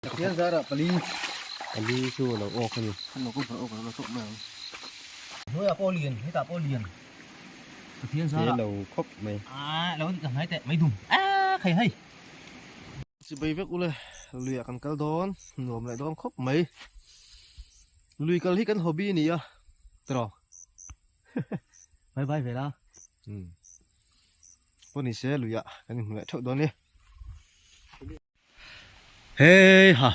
Pathian zarah pali. Pali chu a lo awk a ni. Kan lo kawng awk a lo tawk mai ang. Hnuaiah pawh lian, hetah pawh lian. Pathian zarah. Te lo khawp mai. A lo ka hmai teh mai dum. A khai hei. Chibei vek ule luiah kan kal dawn nuam leh dawn khawp mai. Lui kal hi kan hobby a ni a tiraw. Bye bye ve la. Umm. Pawh ni se luiah kan inhmu leh theuh dawn ni. Hei ha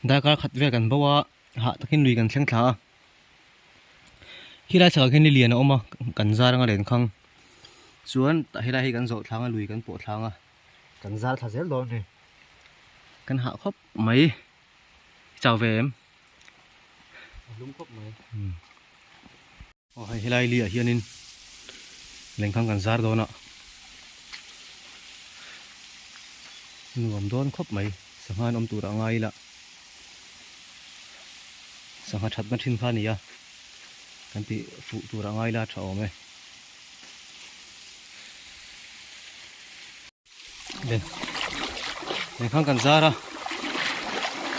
darkar khat vel kan bo a hah takin lui kan thleng thla a khilai chhakah khian ni lian a awm a kan zar anga len khang chuan tah helai hi kan zawh thlang a lui kan pawh thlang a kan zar thla zel dawn a ni kan hah khawp mai chau ve em a hlum khawp mai. Aw hei helai li ah hianin lengkhang kan zar dawn a nuam dawn khawp mai sangha an awm tur ah ngai ila sangha that na thin kha a ni a kan tih fuh tur ah ngai ila a tha awm e. Lengkhang kan zar a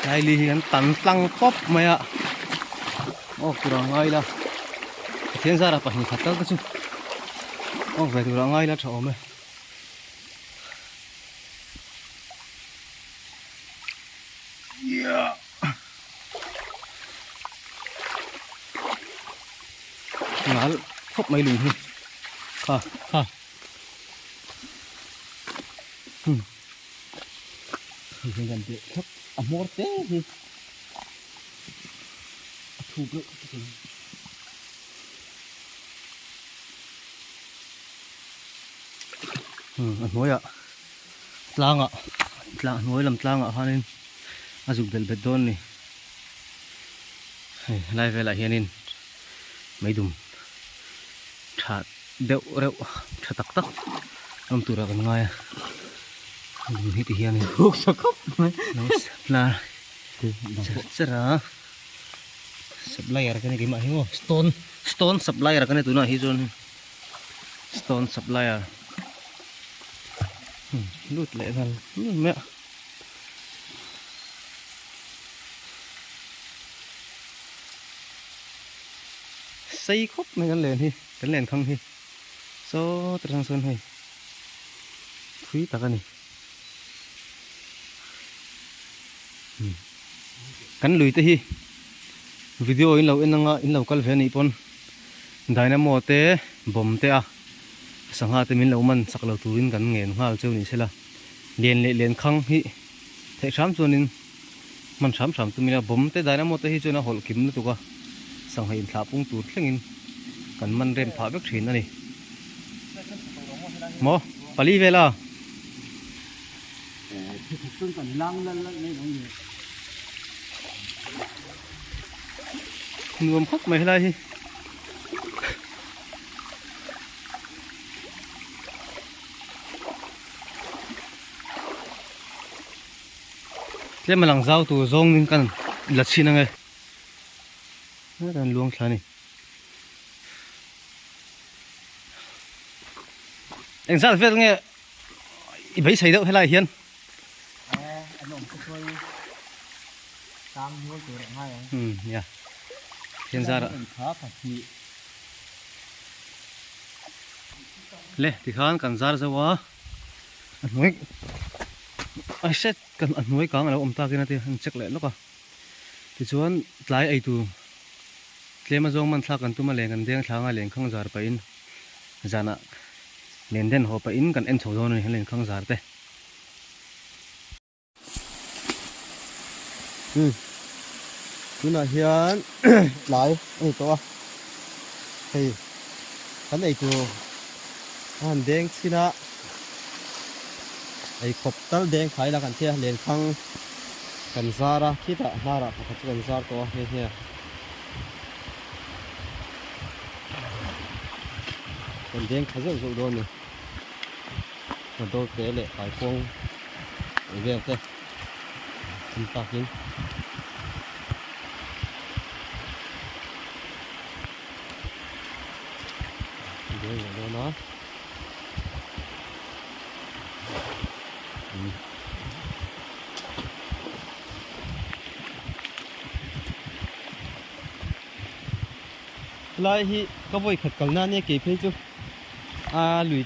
laili hi an tan tlang pawp mai a awk tur ang ngai ila Pathian zara pahnih khat tal te chu awk ve tur ang ngai ila tha awm e. Ngal khawp mai lung hi kha kha. Hei hian kan teh thlap a hmawr te hi a thuk reuh ka ti. A hnuaiah tlangah tlang hnuai lam tlangah khanin a zuk belh bet dawn a ni. Hei helai velah hianin meidum tha deuh reuh tha tak tak awm turah kan ngai a lung hi ti hianin Thuk sa khawp mai lo supply cher cher a supplier ka ni keimah hi maw stone stone supplier ka ni tunah hi chuan stone supplier lut leh nghal mai a. Sei khawp mai kan len hi kan len khang hi saw te atang sawn hei thui tak a ni kan lui te hi video in lo en anga in lo kal ve anih pawn dynamo te bomb te a sangha te min lo man sak lo turin kan ngen nghal cheu ni sela len leh len khang hi theih hram chuanin. Hman hram hram tum ila bomb te dynamo te hi chuan a hawlh kim lutuk a, sangha inthlah pung tur thlengin kan man rem phah vek thin a ni. Maw? Pali vel a? Nuam khawp mai helai hi. Tlem a lang zau tur zawng in kan la chhin ange kan luang thla a ni engzat vel nge i beisei deuh helai hian um nia thian zar ah le tikhan kan zar zo a a hnuai ai set kan a hnuai kang alo awm takin a ti an check leh lawk a tichuan tlai ei tur tlem a zawng man thlak kan tum a leng an deng thlanga lengkhang zar pahin zanah len den haw pahin kan en chho dawn a ni lengkhang zar te. Tunah hian tlai a ni tawh a hei kan eitur a han deng chhin a eikhawp tal deng khai la kan tia lenkhang kan zar a khitah hnarah pakhat chu kan zar tawh a hei hei kan deng tha zeuh zeuh dawn a ni. Motor te leh kaikuang ang vel te an park in an deng leh dawn a umm. Helai hi ka vawi khat kalna ania kei phei chu a lui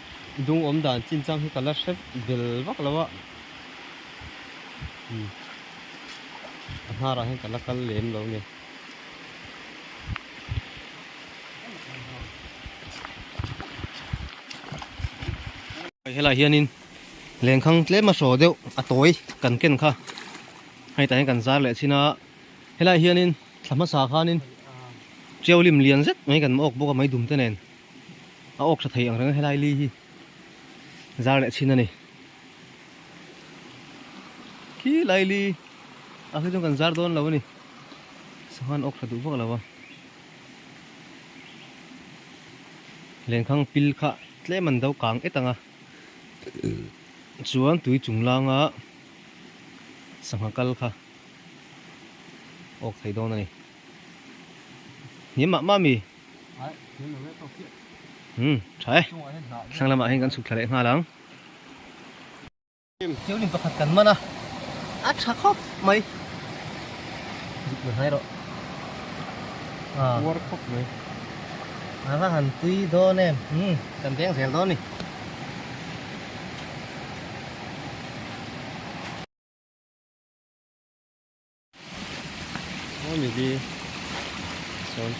dung awm dan chin chang hi ka la hre bel vak lo a a hnarah hian ka la kal lem lo a ni. Helai hianin lenkhang tlem a hraw deuh a tawi kan ken kha hei tah hian kan zar leh chin a helai hianin thla hmasa khanin tiau lim lian zet mai kan awk bawk a mai dum te nen a awk tha thei ang reng a helai li hi zar leh chin a ni khi lai li a khi chuan kan zar dawn lo a ni sanghan awk tha duh vak lo a. Lenkhang pil kha tlem an do kang et ang a chuan tui chung langa sangha kal kha awk thei dawn a ni hniam mah mah mi umm tha e thlang lamah hian kan chhuk thla leh nghal ang. Theulim pakhat kan man a, a tha khawp mai. Zuk na hnai rawh. Uar khawp mai. A va han tui dawn em. Umm kan veng zel dawn ni. Aw ni sawn.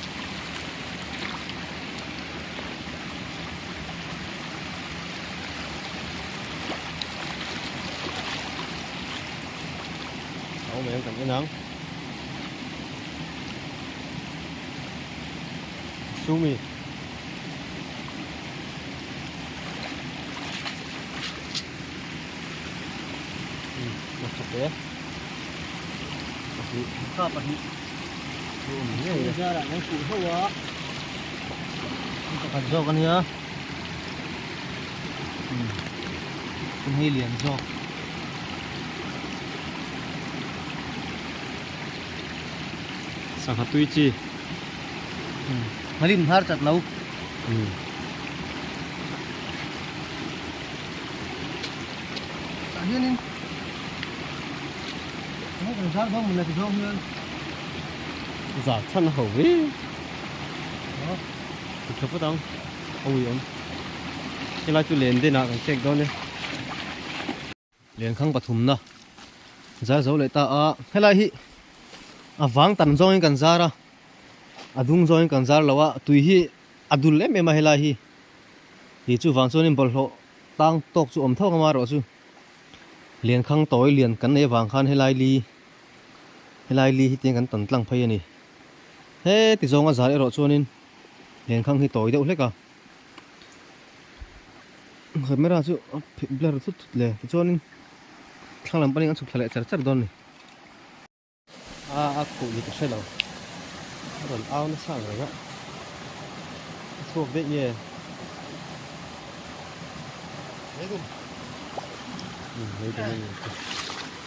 A awm em kan en ang. Sumi. Pakhat zawk a nia umm hei lian zawk sangha tui chi umm nghalim hnar chat lo umm. Tah hianin hei kan zar bawk mawle ti zawng hian za chhan ho ve ti tha phawt ang a ui awm helai chu len den ah kan check dawn e lenkhang pathumna zar zo leh ta a helai hi a vang tam zawngin kan zar a a dung zawngin kan zar lo a tui hi a dul em em a helai hi tih chuvang chuanin bawlhhlawh Tang tawk chu awm tho ang amaherawh chu Liankhang tawi lian kan nei avang khan helai li helai li hi tiang kan tan tlang phei a ni. Heti zawnga zar erawh chuanin Liankhang hi tawi deuh hlek a. Camera chu a blur thut thut le tichuanin thlang lam panin an chhuk thla leh char char dawn a ni. A a khuh ni ka hre lo a rawn au nasa ang reng a a chhuak daih nge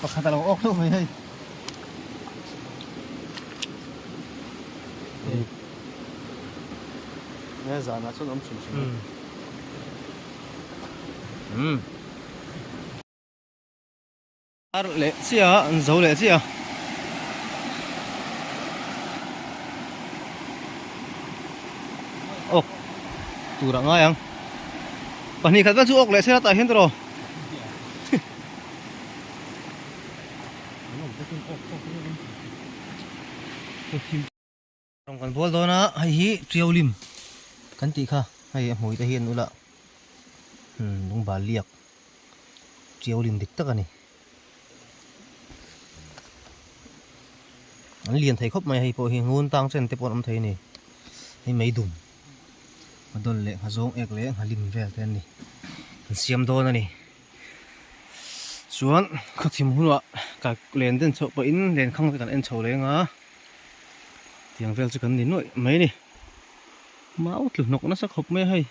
pakhat a lo awk hlauh mai hei he zanah chuan awm chhun chhun umm. Ar leh chiah a, an zo leh chiah a. Awk tur a ngai ang. Pahnih khat vel chu awk leh se la tah hian tawh. Rawng kan bawl dawn a, hei hi tiau lim kan tih kha hei a hmui te hi an ul a, umm lungbal liak tiau lim dik tak a ni. An lian thei khawp mai hei pawh hi ngun tang chen te pawh an awm thei a ni, hei meidum a dawl leh nghazawng ek leh nghalim vel te an ni, an siam dawn a ni. Chuan khawthim hunah ka len den chhoh pawhin lenkhang te kan en chho leng a. Tiang vel chu kan ni nuaih mai a ni. Mau tlu hnawk nasa khawp mai a hei.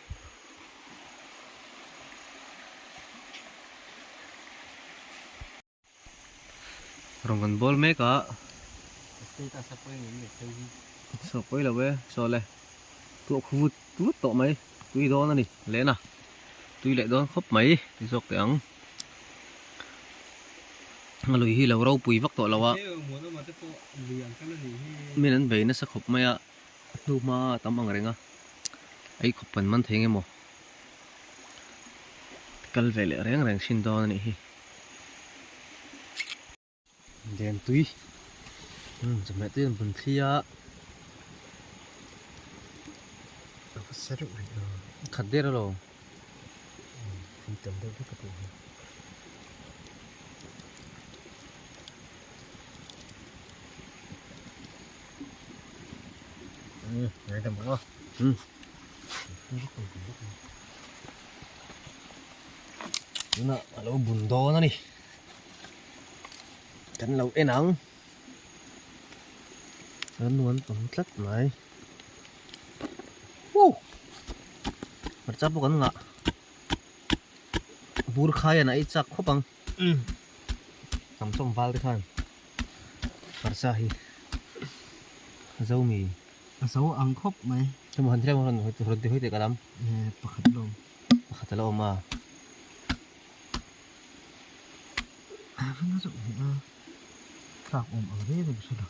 Rawng kan bawl mek a. Saw pawi lo e, saw le. Tuah khu vut vut tawh mai. Tui dawn a ni, lehna. Tui leh dawn khawp mai ti zawk teh ang. A lui hi lo ropui vak tawh lo a. Min an bei nasa khawp mai a. Hnu hma a tam ang reng a, ei khawp kan man thei nge maw? Kal ve leh reng reng thin dawn a nih hi. Deng tui chawhmeh te an bun thli a. Khat der alo. Tunah a lo bun dawn a ni. Kan lo en ang. Kan nuam tam tlat mai. Woo! Hmarcha pawh kan ngah. Bur khai an ei chak khawp ang. Tam chawm val te khan hmarcha hi a zo mi. A zo ang khawp mai. Hemu han thil rawn rawn ti hawi teh ka lam. Pakhat a lo awm. Pakhat a lo awm a. A va na zawk ni a. Tlak awm ang reng reng hre lo.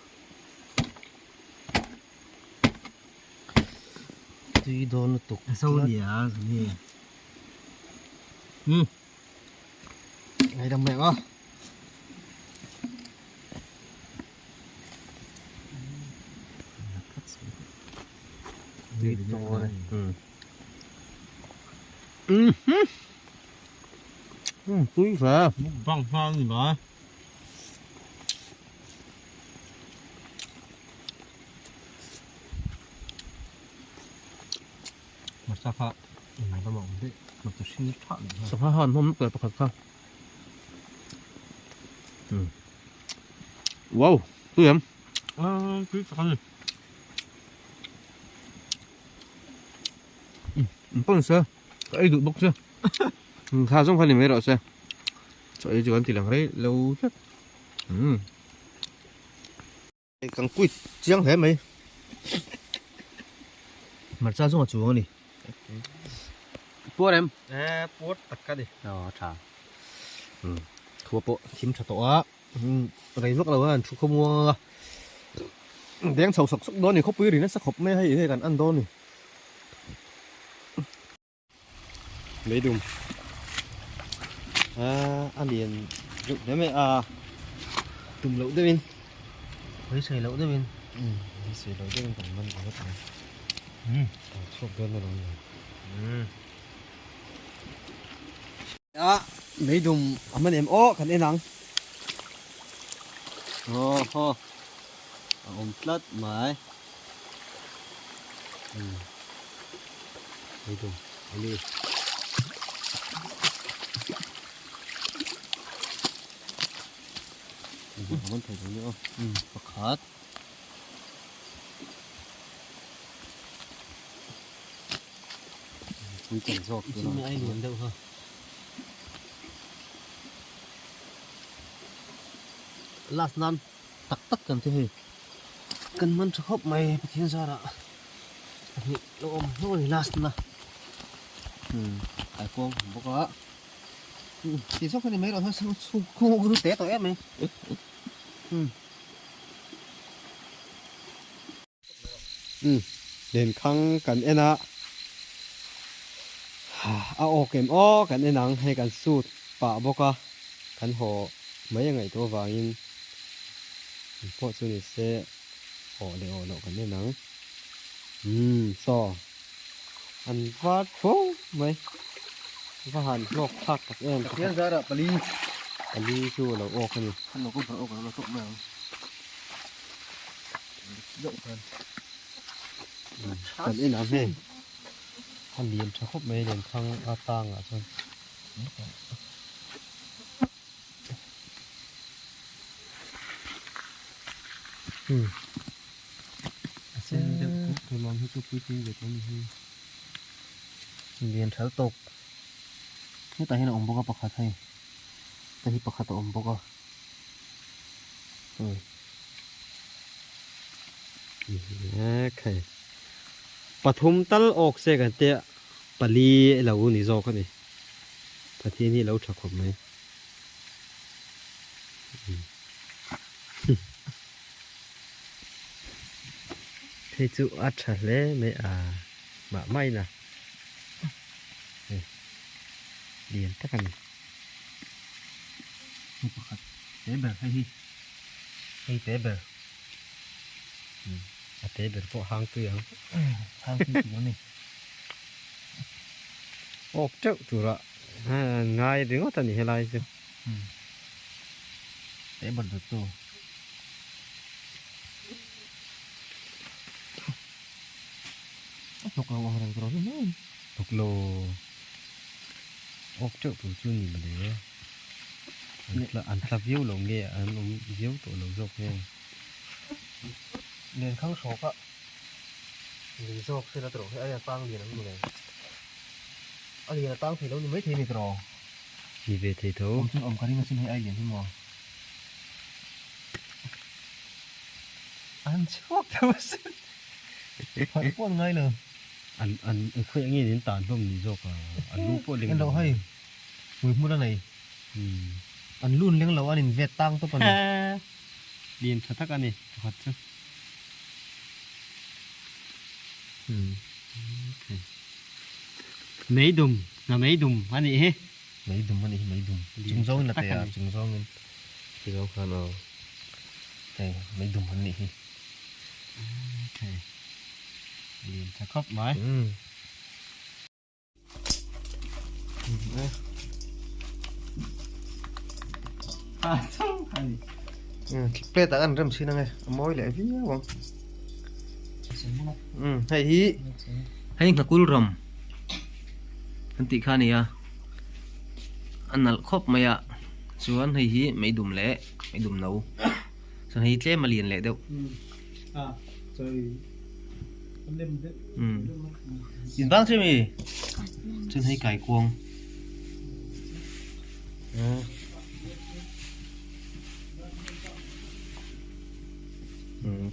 Tui dawn lutuk. A zo nia, zo ni. Ngai dang mai ang a. Tui dawn e. Tui hle. Mukbang hma ni mai. Hmarcha kha inmai lamah awm daih hmarcha hring tha leh nghal. Sangha han hmawm lutuk pakhat kha. Wow, tui em? Ah, tui tak ani. Pawn se, ka ei duh bawk che. Kha zawng kha ni mai rawh se. Chaw ei chu kan ti lang rei lo tlat. Kan quit chiang hle mai. Hmarcha zawng a chuang a ni. Puar em? Eh, puar tak ka ni. Aw, a tha. Khua pawh thim tha tawh a. Rei vak lo a an thu khawmuang a. Deng chho sawk sawk dawn a ni. Khawpui ri nasa khawp mai a hei enge kan en dawn a ni. Meidum a lian deuh hle mai a tum loh deuhin beisei loh deuhin beisei loh deuhin kan man ta vek ang a chhuak dawn alawm le a meidum a man em aw kan en ang aw haw a awm tlat mai. Meidum a ni. Pakhat. Pui tam zawk tuna. Chimney ai lian deuh ha. Last nan tak tak kan ti hei. Kan man tha khawp mai Pathian zarah pahnih lo awm hnuai a ni last na ai kuang awm bawk a ti zawk a ni mai lo hian chhung khung ru te tawh em mai Lenkhang kan en a a awk em aw kan en ang hei kan suit pah bawk a kan haw mai a ngaihtuah avangin. Eng pawh chu ni se awh leh awh loh kan en ang. Umm saw an var tho mai va han hlawk thlak tak em. Pathian zarah pali. Pali chu a lo awk a ni. An lo kawng awk a lo tawk mai ang. Deuh khan. Kan en ang hei. A lian tha khawp mai lenkhang a tangah chuan. A sen deuh tawh tur lawm hi chu puitling ve tawh a ni hi. Lian thal tawk hetah hian a awm bawk a pakhat hei heta hi pakhat a awm bawk a hei pathum tal awk se kan tia pali lo ni zawk a ni Pathian hi a lo tha khawp mai. Hei chu a tha hle mai a mah main a hei lian tak a ni. Hei pakhat te ber hei hi hei te ber a te ber pawh hang tui ang hang tui tur a ni. Awk teuh tura ngai ringawt a ni helai chu. Te ber dawt tu. A hnawk lo ang reng tur hi mai. Hnawk lo awk teuh tur chu ni mawle. An tla an tla viau lo nge an awm viau tawh lo zawk nge. Len khang hrawk a lui zawk se la tawh hi aia tang lian ang mawle. A lian a tang thei lo ni maithei ni tawh. Ni ve thei tho. Awm chuan awm ka ring asin hei ai lian hi maw. An chhuak tho asin. Phalh pawh an ngai lo. An an khawi ange in tan hlawm ni zawk a. An lu pawh leng lo. En loh hei. Hmui hmul a nei. An lun leng lo an in vet tang tawp a ni. Lian tha tak a ni pakhat chu. Meidum, na meidum a nih hi. Meidum a nih hi meidum. Chung zawngin la teh a, chung zawngin. Ti zawng khan aw hei meidum an nih hi. Hei lian tha khawp mai. Plate ah kan rem chhin ange a mawi leh viau ang. Hei hi hei nghakul ram an tih kha a ni a. A nalh khawp mai a chuan hei hi meidum leh meidum no chuan hei tlem a lian leh deuh in bang che mi chuan hei kaikuang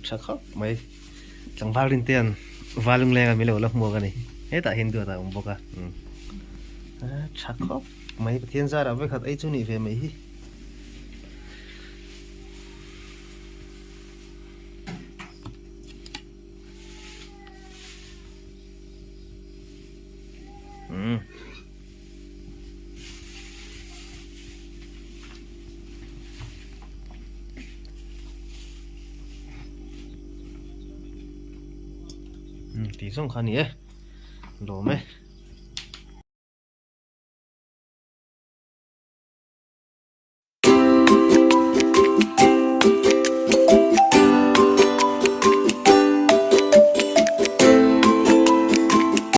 tha khawp mai tlangval rin te an val lungleng a milo la hmuak a ni hetah hian duat a awm bawk a. Tha khawp mai Pathian zarah vekhat ei chu nih ve mai hi. Umm. Tih zawng kha a ni e. Lawm e.